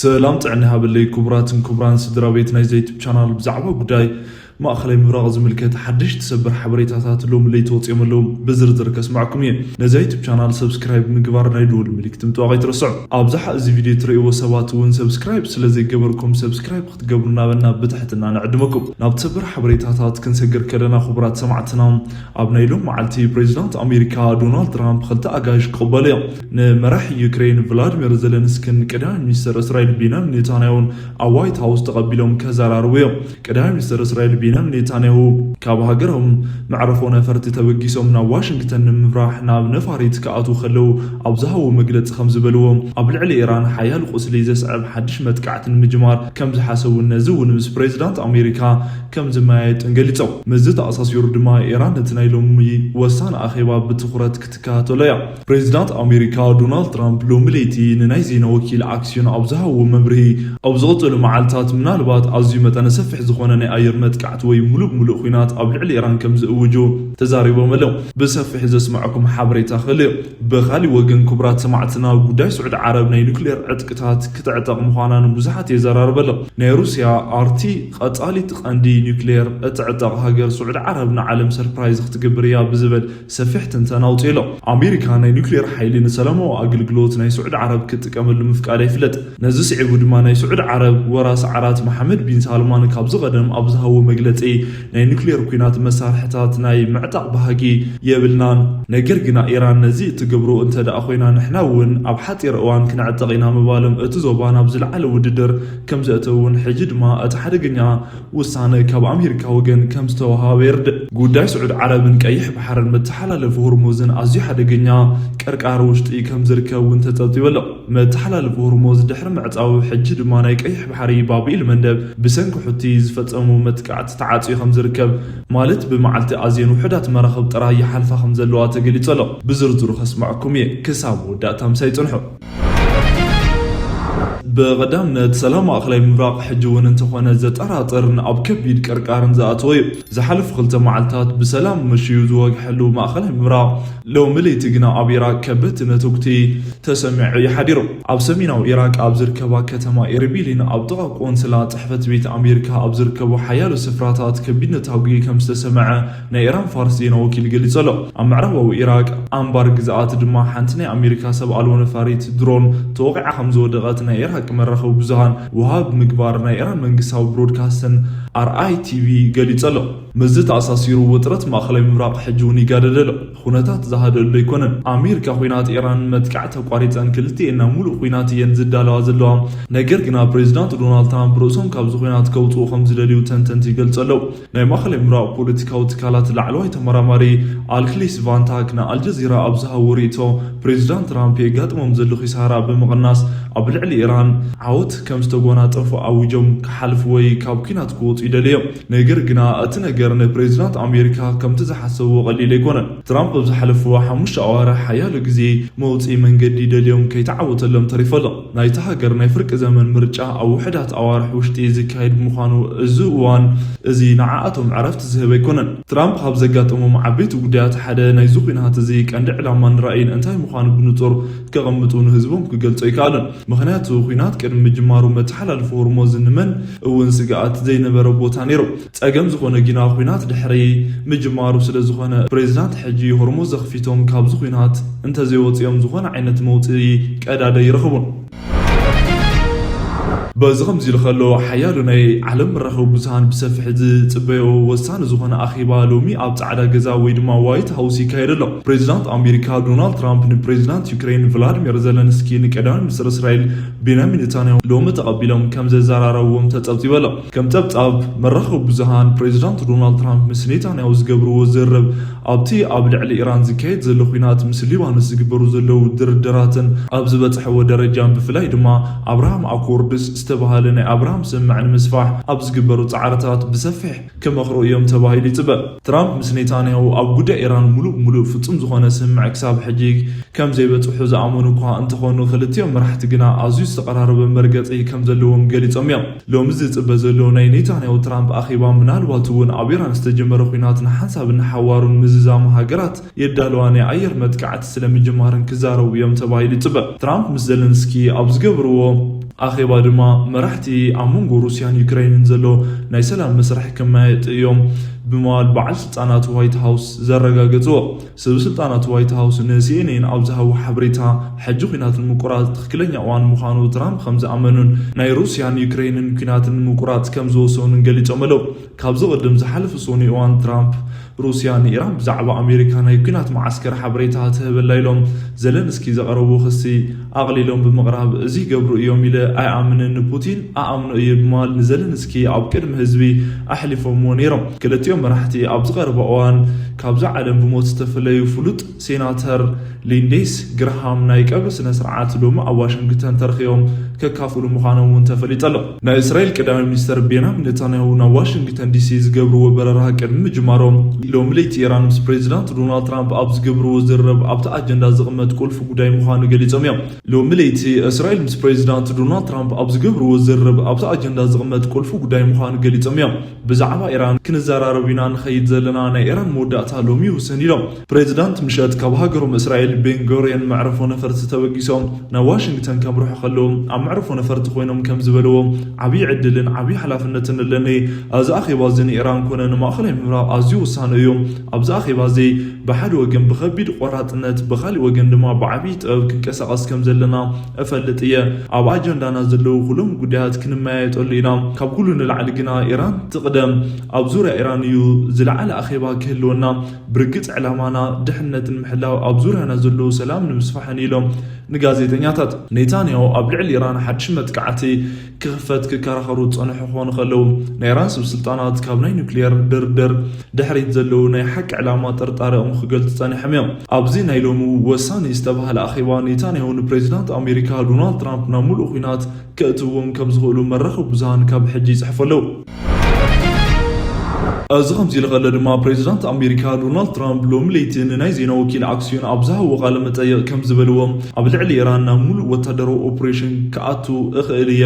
ሰላም ጥዕና ይሃበለይ ክቡራትን ክቡራን ስድራ ቤት ናይዚ ዩቱብ ቻናል። ብዛዕባ ጉዳይ ማእኸላይ ምብራቕ ዝምልከት ሓደሽቲ ሰበር ሓበሬታታት ሎም ለይቲ ወፂኦም ኣለዉ፣ ብዝርዝር ከስማዕኩም እየ። ነዚ ዩቱብ ቻናል ሰብስክራይብ ምግባር፣ ናይ ደወል ምልክት ምጥዋቕ ኣይትረስዑ። ኣብዛሓ እዚ ቪድዮ ትርእይዎ ሰባት እውን ሰብስክራይብ ስለ ዘይገበርኩም ሰብስክራይብ ክትገብሩ እናበልና ብትሕትና ንዕድመኩም። ናብ ሰበር ሓበሬታታት ክንሰግር ከለና ክቡራት ሰማዕትና፣ ኣብ ናይ ሎም መዓልቲ ፕሬዚዳንት ኣሜሪካ ዶናልድ ትራምፕ ክልተ ኣጋይሽ ክቕበሉ እዮም። ንመራሒ ዩክሬን ቭላድሚር ዘለንስኪን ቀዳማይ ሚኒስተር እስራኤል ቤንያሚን ኔታንያሁን ኣብ ዋይት ሃውስ ተቐቢሎም ከዘራርቡ እዮም። ቀዳማይ ሚኒስተር እስራኤል ቤንያሚን ኔታንያሁ ካብ ሃገሮም መዕረፎ ነፈርቲ ተበጊሶም ናብ ዋሽንግተን ንምብራሕ ናብ ነፋሪት ክኣትዉ ከለዉ ኣብ ዝሃቦ መግለጺ ከም ዝበልዎ፣ ኣብ ልዕሊ ኢራን ሓያል ቁስሊ ዘስዕብ ሓድሽ መጥቃዕቲ ንምጅማር ከም ዝሓሰቡን ነዚ እውን ምስ ፕሬዚዳንት ኣሜሪካ ከም ዝመያየጥን ገሊጾም። ምስዚ ተኣሳሲሩ ድማ ኢራን ነቲ ናይ ሎሚ ወሳኒ ኣኼባ ብትኹረት ክትከታተሎ እያ። ፕሬዚዳንት ኣሜሪካ ዶናልድ ትራምፕ ሎሚ ለይቲ ንናይ ዜና ወኪል ኣክሲዮን ኣብ ዝሃብዎ መብርሂ፣ ኣብ ዝቕጽሉ መዓልታት ምናልባት ኣዝዩ መጠነ ሰፊሕ ዝኾነ ናይ ኣየር መጥቃዕቲ ወይ ሙሉእ ብሙሉእ ኲናት ኣብ ልዕሊ ኢራን ከም ዝእውጁ ተዛሪቦም ኣለዉ። ብሰፊሕ ዘስምዐኩም ሓበሬታ ክእል እዩ። ብኻሊእ ወገን ክቡራት ሰማዕትና፣ ጉዳይ ስዑዲ ዓረብ ናይ ኑክሌር ዕጥቅታት ክትዕጠቕ ምዃና ንብዙሓት የዘራርብ ኣሎ። ናይ ሩስያ ኣርቲ ቀጻሊት ቀንዲ ኒውክሌር እትዕጠቕ ሃገር ስዑዲ ዓረብ ንዓለም ሰርፕራይዝ ክትገብር እያ ብዝብል ሰፊሕ ትንተና ኣውጺኡ ኣሎ። ኣሜሪካ ናይ ኒውክሌር ሓይሊ ንሰላማዊ ኣገልግሎት ናይ ስዑዲ ዓረብ ክትጥቀመሉ ምፍቃዳ ይፍለጥ። ነዚ ስዒቡ ድማ ናይ ስዑዲ ዓረብ ወራስ ዓራት መሓመድ ቢን ሳልማን ካብዚ ቀደም ኣብ ዝሃቦ መግለጺ፣ ናይ ኒውክሌር ኲናት መሳርሕታት ናይ ምዕጣቕ ባህጊ የብልናን፣ ነገር ግና ኢራን ነዚ እትገብሮ እንተ ደኣ ኮይና ንሕና እውን ኣብ ሓጺር እዋን ክነዕጥቕ ኢና ምባሎም እቲ ዞባ ናብ ዝለዓለ ውድድር ከም ዘእተውን ሕጂ ድማ እቲ ሓደገኛ ውሳነ ካብ ኣሜሪካ ወገን ከም ዝተወሃበ የርድእ። ጉዳይ ስዑድ ዓረብን ቀይሕ ባሕርን መተሓላለፊ ሆርሙዝን ኣዝዩ ሓደገኛ ቅርቃር ውሽጢ ከም ዝርከብ እውን ተጸብጺቡ ኣሎ። መተሓላለፊ ሆርሙዝ ድሕሪ ምዕጻው ሕጂ ድማ ናይ ቀይሕ ባሕሪ ባብኢል መንደብ ብሰንኪ ሑቲ ዝፈጸሙ መጥቃዕቲ ተዓጽዩ ከም ዝርከብ፣ ማለት ብመዓልቲ ኣዝየን ውሑዳት መራኽብ ጥራይ ይሓልፋ ከም ዘለዋ ተገሊጹ ኣሎ። ብዝርዝሩ ከስማዕኩም እየ። ክሳብ መወዳእታ ምሳይ ጽንሑ። ብቐዳምነት ሰላም ማእኸላይ ምብራቕ ሕጂ እውን እንተኾነ ዘጠራጥርን ኣብ ከቢድ ቅርቃርን ዝኣተወ እዩ። ዝሓለፉ ክልተ መዓልታት ብሰላም መሽዩ ዝወግሐሉ ማእኸላይ ምብራቕ፣ ሎሚ ለይቲ ግና ኣብ ኢራቅ ከበድቲ ነተጉቲ ተሰሚዑ እዩ ሓዲሩ። ኣብ ሰሜናዊ ኢራቅ ኣብ ዝርከባ ከተማ ኤርቢልን ኣብ ጥቓ ቆንስላ ጽሕፈት ቤት ኣሜሪካ ኣብ ዝርከቡ ሓያሎ ስፍራታት ከቢድ ነታጒ ከም ዝተሰምዐ ናይ ኢራን ፋርስ ዜና ወኪል ገሊጹ ኣሎ። ኣብ ምዕራባዊ ኢራቅ ኣንባር ግዝኣት ድማ ሓንቲ ናይ ኣሜሪካ ሰብ ኣልቦ ነፋሪት ድሮን ተወቒዓ ከም ዝወደቐት ናይ ኢራቅ መራኸቢ ብዙሃን ውሃብ ምግባር ናይ ኢራን መንግስታዊ ብሮድካስትን ኣርኣይ ቲቪ ገሊጹ ኣሎ። ምስዚ ተኣሳሲሩ ውጥረት ማእኸላይ ምብራቕ ሕጂ እውን ይጋደደ ኣሎ። ኩነታት ዝሃደሉ ኣይኮነን። ኣሜሪካ ኲናት ኢራን መጥቃዕቲ ኣቋሪጸን ክልቲኤን ናብ ሙሉእ ኲናት እየን ዝዳለዋ ዘለዋ። ነገር ግና ፕሬዚዳንት ዶናልድ ትራምፕ ርእሶም ካብዚ ኲናት ከውፅኡ ከም ዝደልዩ ተንተንቲ ይገልጹ ኣለዉ። ናይ ማእኸላይ ምብራቕ ፖለቲካዊ ትካላት ላዕለዋይ ተመራማሪ ኣልክሊስ ቫንታክ ንኣልጀዚራ ኣብ ዝሃቦ ርእይቶ፣ ፕሬዚዳንት ትራምፕ የጋጥሞም ዘሎ ኪሳራ ብምቕናስ ኣብ ልዕሊ ኢራን ዓወት ከም ዝተጎናጸፉ ኣዊጆም ክሓልፉ ወይ ካብ ኲናት ክወፁ ይደልዮም። ነገር ግና እቲ ነገር ንፕሬዚዳንት ኣሜሪካ ከምቲ ዝሓሰብዎ ቀሊል ኣይኮነን። ትራምፕ ኣብ ዝሓለፍዎ ሓሙሽተ ኣዋርሕ ሓያሎ ግዜ መውፅኢ መንገዲ ደልዮም ከይተዓወተሎም ተሪፉ ኣሎ። ናይታ ሃገር ናይ ፍርቂ ዘመን ምርጫ ኣብ ውሑዳት ኣዋርሕ ውሽጢ ዝካየድ ብምዃኑ፣ እዚ እዋን እዚ ንዓኣቶም ዕረፍቲ ዝህብ ኣይኮነን። ትራምፕ ካብ ዘጋጠሞም ዓበይቲ ጉዳያት ሓደ ናይዚ ኲናት እዚ ቀንዲ ዕላማን ራእይን እንታይ ምዃኑ ብንጹር ከቐምጡ ንህዝቦም ክገልጾ ኣይከኣሉን። ምኽንያቱ ኲናት ቅድሚ ምጅማሩ መተሓላለፊ ሆርሙዝ ንመን እውን ስግኣት ዘይነበረ ቦታ ነይሩ። ጸገም ዝኾነ ግና ኲናት ድሕሪ ምጅማሩ ስለ ዝኾነ፣ ፕሬዚዳንት ሕጂ ሆርሙዝ ዘኽፊቶም ካብዚ ኲናት እንተዘይወጺኦም ዝኾነ ዓይነት መውጽኢ ቀዳደ ይረኽቡን። በዚ ከምዚ ኢሉ ከሎ፣ ሓያሎ ናይ ዓለም መራኸቢ ብዙሃን ብሰፊሕ ዝጽበዮ ወሳኒ ዝኾነ ኣኼባ ሎሚ ኣብ ጻዕዳ ገዛ ወይ ድማ ዋይት ሃውስ ይካየድ ኣሎ። ፕሬዚዳንት ኣሜሪካ ዶናልድ ትራምፕ ንፕሬዚዳንት ዩክሬን ቭላድሚር ዘለንስኪ ንቀዳማይ ሚኒስትር እስራኤል ቤንያሚን ኔታንያሁ ሎሚ ተቐቢሎም ከም ዘዘራረብዎም ተጸብጺቡ ኣሎ። ከም ጸብጻብ መራኸቢ ብዙሃን፣ ፕሬዚዳንት ዶናልድ ትራምፕ ምስ ኔታንያሁ ዝገብርዎ ዝርርብ ኣብቲ ኣብ ልዕሊ ኢራን ዝካየድ ዘሎ ኲናት፣ ምስ ሊባኖስ ዝግበሩ ዘለዉ ድርድራትን ኣብ ዝበጽሕዎ ደረጃን፣ ብፍላይ ድማ ኣብርሃም ኣኮርድስ ዝተባህለ ናይ ኣብርሃም ስምምዕ ንምስፋሕ ኣብ ዝግበሩ ጻዕርታት ብሰፊሕ ክመኽሩ እዮም ተባሂሉ ይጽበ። ትራምፕ ምስ ኔታንያሁ ኣብ ጉዳይ ኢራን ሙሉእ ብሙሉእ ፍጹም ዝኾነ ስምምዕ ክሳብ ሕጂ ከም ዘይበጽሑ ዝኣመኑ እኳ እንተኾኑ፣ ክልቲኦም መራሕቲ ግና ኣዝዩ ዝተቐራረበ መርገጺ ከም ዘለዎም ገሊጾም እዮም። ሎሚ ዝጽበ ዘሎ ናይ ኔታንያሁ ትራምፕ ኣኼባ ምናልባት እውን ኣብ ኢራን ዝተጀመረ ኲናት ንሓንሳብን ንሓዋሩን ምዝዛም ሃገራት የዳለዋ ናይ ኣየር መጥቃዕቲ ስለ ምጅማርን ክዛረቡ እዮም ተባሂሉ ይጽበ። ትራምፕ ምስ ዘለንስኪ ኣብ ዝገብርዎ ኣኼባ ድማ መራሕቲ ኣብ መንጎ ሩስያን ዩክሬንን ዘሎ ናይ ሰላም መስርሕ ከመያየጡ እዮም ብምባል በዓል ስልጣናት ዋይት ሃውስ ዘረጋገጽዎ። ሰብ ስልጣናት ዋይት ሃውስ ንሲኤንኤን ኣብ ዝሃቦ ሓበሬታ፣ ሕጂ ኲናት ንምቁራጽ ትኽክለኛ እዋን ምዃኑ ትራምፕ ከም ዝኣመኑን ናይ ሩስያን ዩክሬንን ኲናት ንምቁራጽ ከም ዝወሰኑን ገሊጾም ኣለዉ። ካብዚ ቅድም ዝሓለፈ ሰኑይ እዋን ትራምፕ ሩስያ ንኢራን ብዛዕባ ኣሜሪካ ናይ ኲናት መዓስከር ሓበሬታ ትህበላ ኢሎም ዘለንስኪ ዘቕረቡ ክሲ ኣቕሊሎም ብምቕራብ፣ እዚ ይገብሩ እዮም ኢለ ኣይኣምንን፣ ንፑቲን ኣኣምኖ እየ ብምባል ንዘለንስኪ ኣብ ቅድሚ ህዝቢ ኣሕሊፎምዎ ነይሮም። ክልቲኦም መራሕቲ ኣብዚ ቀረባ እዋን ካብዛ ዓለም ብሞት ዝተፈለዩ ፍሉጥ ሴናተር ሊንዴስ ግርሃም ናይ ቀብሪ ስነ ስርዓት ሎሚ ኣብ ዋሽንግተን ተረኺቦም ከካፍሉ ምዃኖም እውን ተፈሊጡ ኣሎ። ናይ እስራኤል ቀዳማይ ሚኒስተር ቤንያሚን ኔታንያሁ ናብ ዋሽንግተን ዲሲ ዝገብርዎ በረራ ቅድሚ ምጅማሮም፣ ሎሚ ለይቲ ኢራን ምስ ፕሬዚዳንት ዶናልድ ትራምፕ ኣብ ዝገብርዎ ዝርርብ ኣብቲ ኣጀንዳ ዝቕመጥ ቁልፊ ጉዳይ ምዃኑ ገሊጾም እዮም። ሎሚ ለይቲ እስራኤል ምስ ፕሬዚዳንት ዶናልድ ትራምፕ ኣብ ዝገብርዎ ዝርርብ ኣብቲ ኣጀንዳ ዝቕመጥ ቁልፊ ጉዳይ ምዃኑ ገሊጾም እዮም። ብዛዕባ ኢራን ክንዘራረብ ኢና ንኸይድ ዘለና፣ ናይ ኢራን መወዳእታ ሎሚ ይውሰን ኢሎም። ፕሬዚዳንት ምሸት ካብ ሃገሮም እስራኤል ቤንጎርየን መዕረፎ ነፈርቲ ተበጊሶም ናብ ዋሽንግተን ከምርሑ ከለዉ፣ ኣብ መዕረፎ ነፈርቲ ኮይኖም ከም ዝበልዎ፣ ዓብዪ ዕድልን ዓብዪ ሓላፍነትን ኣለኒ። እዚ ኣኼባ እዚ ንኢራን ኮነ ንማእኸላይ ምብራቕ ኣዝዩ ውሳነ እዩ። ኣብዚ ኣኼባ እዚ ብሓደ ወገን ብኸቢድ ቆራጽነት፣ ብኻሊእ ወገን ድማ ብዓብዪ ጥበብ ክንቀሳቐስ ከም ዘለና እፈልጥ እየ። ኣብ ኣጀንዳና ዘለዉ ኩሎም ጉዳያት ክንመያየጠሉ ኢና። ካብ ኩሉ ንላዕሊ ግና ኢራን ትቕደም። ኣብ ዙርያ ኢራን እዩ ዝለዓለ ኣኼባ ክህልወና። ብርግጽ ዕላማና ድሕነትን ምሕላው ኣብ ዙርያና ዘለዉ ሰላም ንምስፋሕን ኢሎም ንጋዜጠኛታት። ኔታንያሁ ኣብ ልዕሊ ኢራን ሓድሽ መጥቃዕቲ ክኽፈት ክከራኸሩ ዝጸንሑ ክኾኑ ከለዉ፣ ናይ ኢራን ሰብ ስልጣናት ካብ ናይ ኑክሌር ድርድር ድሕሪት ዘለዉ ናይ ሓቂ ዕላማ ጥርጣረኦም ክገልጹ ጸኒሖም እዮም። ኣብዚ ናይ ሎሚ ወሳኒ ዝተባህለ ኣኼባ፣ ኔታንያሁ ንፕሬዚዳንት ኣሜሪካ ዶናልድ ትራምፕ ናብ ምሉእ ኲናት ከእትዎም ከም ዝኽእሉ መራኸቢ ብዙሃን ካብ ሕጂ ይጽሕፉ ኣለዉ። እዚ ከምዚ ኢሉ ከሎ ድማ፣ ፕሬዚዳንት ኣሜሪካ ዶናልድ ትራምፕ ሎሚ ለይቲ ንናይ ዜና ወኪል ኣክሲዮን ኣብ ዝሃብዎ ቃለ መጠይቕ ከም ዝበልዎ፣ ኣብ ልዕሊ ኢራን ናብ ሙሉእ ወታደራዊ ኦፕሬሽን ክኣቱ እኽእል እየ።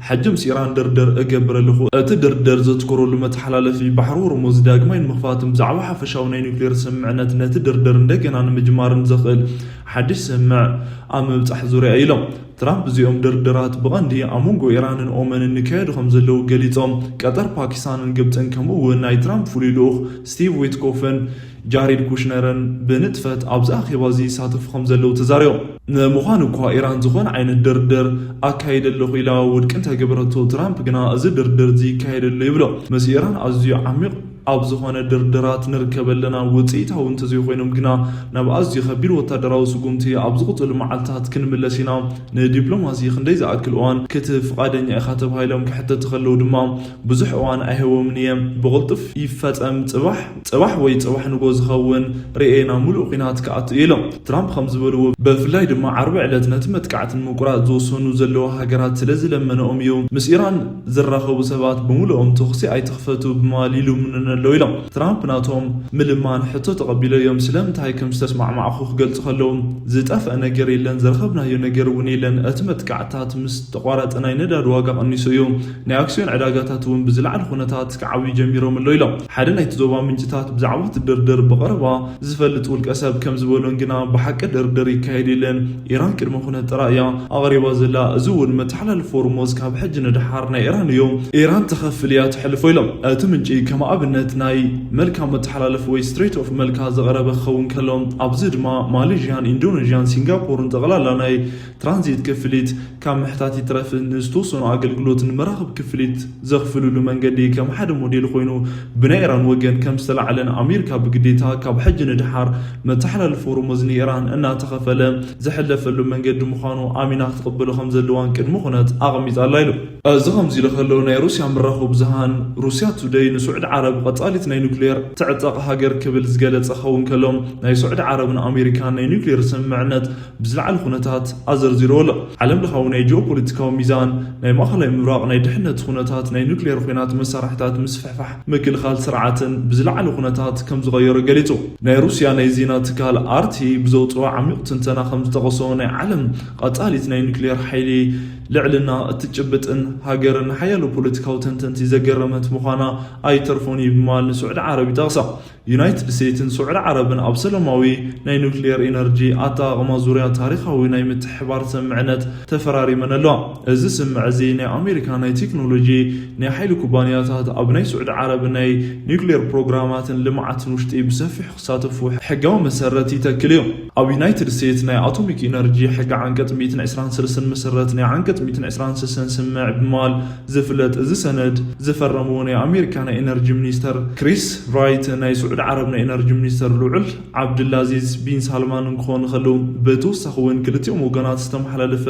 ሕጂ ምስ ኢራን ድርድር እገብር ኣለኹ። እቲ ድርድር ዘትኮረሉ መተሓላለፊ ባሕሪ ሆርሙዝ ዳግማይ ንምኽፋትን ብዛዕባ ሓፈሻዊ ናይ ኒውክሌር ስምምዕነት ነቲ ድርድር እንደገና ንምጅማርን ዘኽእል ሓድሽ ስምምዕ ኣብ ምብጻሕ ዙርያ እዩ ኢሎም። ትራምፕ እዚኦም ድርድራት ብቐንዲ ኣብ መንጎ ኢራንን ኦመንን ይካየዱ ከም ዘለዉ ገሊጾም፣ ቀጠር፣ ፓኪስታንን ግብጽን ከምኡ እውን ናይ ትራምፕ ፍሉይ ልኡኽ ስቲቭ ዊትኮፍን ጃሬድ ኩሽነርን ብንጥፈት ኣብዚ ኣኼባ እዚ ይሳተፉ ከም ዘለዉ ተዛሪቦም። ንምዃኑ እኳ ኢራን ዝኾነ ዓይነት ድርድር ኣካይደ ኣለኹ ኢላ ውድቂ እንተገበረቶ፣ ትራምፕ ግና እዚ ድርድር እዚ ይካየድ ኣሎ ይብሎ። ምስ ኢራን ኣዝዩ ዓሚቕ ኣብ ዝኾነ ድርድራት ንርከብ ኣለና፣ ውጽኢታዊ እንተዘይኮይኖም ግና ናብ ኣዝዩ ከቢድ ወታደራዊ ስጉምቲ ኣብ ዝቕጽሉ መዓልታት ክንምለስ ኢና። ንዲፕሎማሲ ክንደይ ዝኣክል እዋን ክትህብ ፍቓደኛ ኢኻ ተባሂሎም ክሕተቱ ከለዉ ድማ ብዙሕ እዋን ኣይህቦምን እየ። ብቕልጡፍ ይፈጸም፣ ጽባሕ፣ ጽባሕ ወይ ጽባሕ ንጎ ዝኸውን ርኤ ናብ ምሉእ ኲናት ክኣቱ እዩ ኢሎም። ትራምፕ ከም ዝበልዎ፣ ብፍላይ ድማ ዓርቢ ዕለት ነቲ መጥቃዕቲ ንምቁራጽ ዝውሰኑ ዘለዉ ሃገራት ስለ ዝለመነኦም እዩ። ምስ ኢራን ዝራኸቡ ሰባት ብምሉኦም ተኹሲ ኣይትኽፈቱ ብምባል ይልምኑና ኣለዉ ኢሎም። ትራምፕ ናቶም ምልማን ሕቶ ተቐቢሎ እዮም። ስለምንታይ ከም ዝተስማዕማዕኹ ክገልጹ ከለዉ፣ ዝጠፍአ ነገር የለን፣ ዝረኸብናዮ ነገር እውን የለን። እቲ መጥቃዕትታት ምስ ተቋረጸ ናይ ነዳዲ ዋጋ ቀኒሱ እዩ። ናይ ኣክሲዮን ዕዳጋታት እውን ብዝለዓለ ኩነታት ክዓብዩ ጀሚሮም ኣሎ ኢሎም። ሓደ ናይቲ ዞባ ምንጭታት ብዛዕባ እቲ ድርድር ብቐረባ ዝፈልጥ ውልቀ ሰብ ከም ዝበሎን ግና ብሓቂ ድርድር ይካየድ የለን። ኢራን ቅድመ ኩነት ጥራይ እያ ኣቕሪባ ዘላ። እዚ እውን መተሓላለፊ ሆርሙዝ ካብ ሕጂ ንደሓር ናይ ኢራን እዩ። ኢራን ትኸፍል እያ ተሕልፎ ኢሎም። እቲ ምንጪ ከም ኣብነት ናይ መልካ መተሓላለፊ ወይ ስትሬት ኦፍ መልካ ዘቕረበ ክኸውን ከሎ፣ ኣብዚ ድማ ማሌዥያን፣ ኢንዶኔዥያን፣ ሲንጋፖርን ጠቕላላ ናይ ትራንዚት ክፍሊት ካብ ምሕታት ይትረፍ ንዝተወሰኑ ኣገልግሎት ንመራኽብ ክፍሊት ዘኽፍልሉ መንገዲ ከም ሓደ ሞዴል ኮይኑ ብናይ ኢራን ወገን ከም ዝተላዕለን ኣሜሪካ ብግዴታ ካብ ሕጂ ንደሓር መተሓላለፊ ሆርሙዝ ንኢራን እናተኸፈለ ዝሕለፈሉ መንገዲ ምዃኑ ኣሚና ክትቕበሎ ከም ዘለዋን ቅድመ ኩነት ኣቐሚጣ ኣላ ኢሉ። እዚ ከምዚ ኢሉ ከሎ ናይ ሩስያ መራኸቢ ብዙሃን ሩስያ ቱደይ ንስዑዲ ዓረብ ቀጻሊት ናይ ኑክሌር ትዕጠቕ ሃገር ክብል ዝገለጸ ክኸውን ከሎ ናይ ስዑዲ ዓረብን ኣሜሪካን ናይ ኑክሌር ስምምዕነት ብዝለዓለ ኩነታት ኣዘርዚርዎ ኣሎ። ዓለም ለኻዊ ናይ ጂኦፖለቲካዊ ሚዛን፣ ናይ ማእኸላይ ምብራቕ ናይ ድሕነት ኩነታት፣ ናይ ኑክሌር ኲናት መሳርሕታት ምስፍሕፋሕ ምክልኻል ስርዓትን ብዝለዓለ ኩነታት ከም ዝቐየሮ ገሊጹ። ናይ ሩስያ ናይ ዜና ትካል ኣርቲ ብዘውፅኦ ዓሚቕ ትንተና ከም ዝጠቐሶ፣ ናይ ዓለም ቀጻሊት ናይ ኑክሌር ሓይሊ ልዕልና እትጭብጥን ሃገርን ሓያሎ ፖለቲካዊ ተንተንቲ ዘገረመት ምዃና ኣይተርፎን እዩ ብምባል ንስዑዲ ዓረብ ይጠቕሳ። ዩናይትድ ስቴትስን ስዑዲ ዓረብን ኣብ ሰላማዊ ናይ ኑክሌር ኢነርጂ ኣጠቓቕማ ዙርያ ታሪኻዊ ናይ ምትሕብባር ስምምዕነት ተፈራሪመን ኣለዋ። እዚ ስምምዕ እዚ ናይ ኣሜሪካ ናይ ቴክኖሎጂ ናይ ሓይሊ ኩባንያታት ኣብ ናይ ስዑዲ ዓረብ ናይ ኒውክሌር ፕሮግራማትን ልምዓትን ውሽጢ ብሰፊሑ ክሳተፉ ሕጋዊ መሰረት ይተክል እዩ። ኣብ ዩናይትድ ስቴትስ ናይ ኣቶሚክ ኢነርጂ ሕጊ ዓንቀጽ ሚእትን ዕስራን ሰለስተን መሰረት ናይ ዓንቀጽ ሚእትን ዕስራን ሰለስተን ስምምዕ ብምባል ዝፍለጥ እዚ ሰነድ ዝፈረምዎ ናይ ኣሜሪካ ናይ ኢነርጂ ሚኒስተር ክሪስ ራይት፣ ናይ ስዑዲ ዓረብ ናይ ኢነርጂ ሚኒስተር ልዑል ዓብድላዚዝ ቢን ሳልማን ክኾኑ ከለዉ፣ ብተወሳኺ እውን ክልቲኦም ወገናት ዝተመሓላለፈ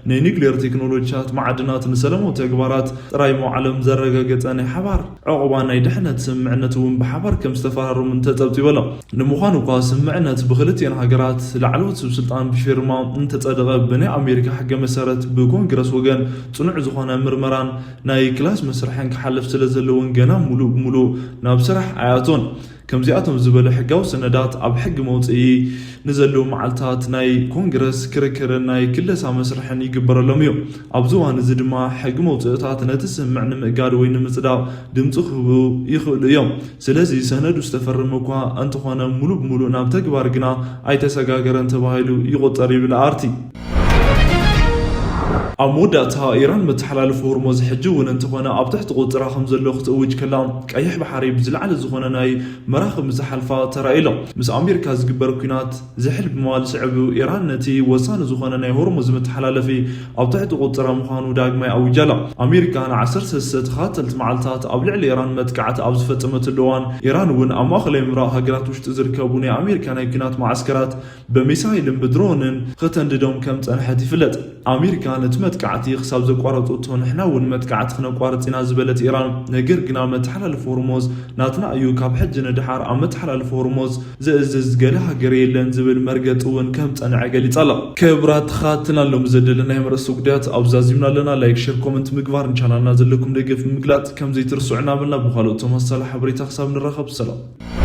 ናይ ኒውክሌር ቴክኖሎጂታት፣ ማዕድናት ንሰላማዊ ተግባራት ጥራይ መዋዕሎም ዘረጋገጸ ናይ ሓባር ዕቑባ ናይ ድሕነት ስምምዕነት እውን ብሓባር ከም ዝተፈራረሙን ተጸብጺቡ ኣሎ። ንምዃኑ እኳ ስምምዕነት ብክልቲኤን ሃገራት ላዕለዎት ሰብ ስልጣን ብፊርማ እንተጸደቐ፣ ብናይ ኣሜሪካ ሕገ መሰረት ብኮንግረስ ወገን ጽኑዕ ዝኾነ ምርመራን ናይ ክላስ መስርሕን ክሓልፍ ስለ ዘለዎን ገና ሙሉእ ብሙሉእ ናብ ስራሕ ኣይኣቶን። ከምዚኣቶም ዝበሉ ሕጋዊ ሰነዳት ኣብ ሕጊ መውፅኢ ንዘለዉ መዓልታት ናይ ኮንግረስ ክርክርን ናይ ክለሳ መስርሕን ይግበረሎም እዩ። ኣብዚ እዋን እዚ ድማ ሕጊ መውፅእታት ነቲ ስምምዕ ንምእጋድ ወይ ንምፅዳቕ ድምፂ ክህቡ ይኽእሉ እዮም። ስለዚ ሰነዱ ዝተፈረመ እኳ እንተኾነ፣ ሙሉእ ብሙሉእ ናብ ተግባር ግና ኣይተሰጋገረን ተባሂሉ ይቑጸር ይብል ኣርቲ። ኣብ መወዳእታ፣ ኢራን መተሓላለፊ ሆርሞዝ ሕጂ እውን እንተኾነ ኣብ ትሕቲ ቁፅጥራ ከም ዘሎ ክትእውጅ ከላ፣ ቀይሕ ባሕሪ ብዝለዓለ ዝኾነ ናይ መራኽብ ምስ ዝሓልፋ ተራእዩ ኣሎ። ምስ ኣሜሪካ ዝግበር ኲናት ዝሕል ብምባል ስዕቡ፣ ኢራን ነቲ ወሳኒ ዝኾነ ናይ ሆርሙዝ መተሓላለፊ ኣብ ትሕቲ ቁፅጥራ ምዃኑ ዳግማይ ኣዊጃ ኣላ። ኣሜሪካ ንዓሰርተ ሰለስተ ተኸታተልቲ መዓልታት ኣብ ልዕሊ ኢራን መጥቃዕቲ ኣብ ዝፈጸመትሉ እዋን፣ ኢራን እውን ኣብ ማእኸላይ ምብራቕ ሃገራት ውሽጢ ዝርከቡ ናይ ኣሜሪካ ናይ ኲናት መዓስከራት ብሚሳይልን ብድሮንን ከተንድዶም ከም ጸንሐት ይፍለጥ። ኣሜሪካ ነቲ መጥቃዕቲ ክሳብ ዘቋረጸቶ፣ ንሕና እውን መጥቃዕቲ ክነቋርጽ ኢና ዝበለት ኢራን፣ ነገር ግና መተሓላለፊ ሆርሞዝ ናትና እዩ፣ ካብ ሕጂ ንድሓር ኣብ መተሓላለፊ ሆርሞዝ ዘእዝዝ ገለ ሃገር የለን ዝብል መርገጺ እውን ከም ጸንዐ ገሊጻ ኣላ። ክቡራት ተኸታተልትና፣ ሎሚ ዘደለና ናይ መርእስቲ ጉዳያት ኣብዚ ዛዚምና ኣለና። ላይክ፣ ሼር፣ ኮመንት ምግባር፣ ንቻናልና ዘለኩም ደገፍ ብምግላጽ ከም ዘይትርስዑ እናበልና፣ ብኻልኦት ተመሳሳሊ ሓበሬታ ክሳብ ንራኸብ፣ ሰላም።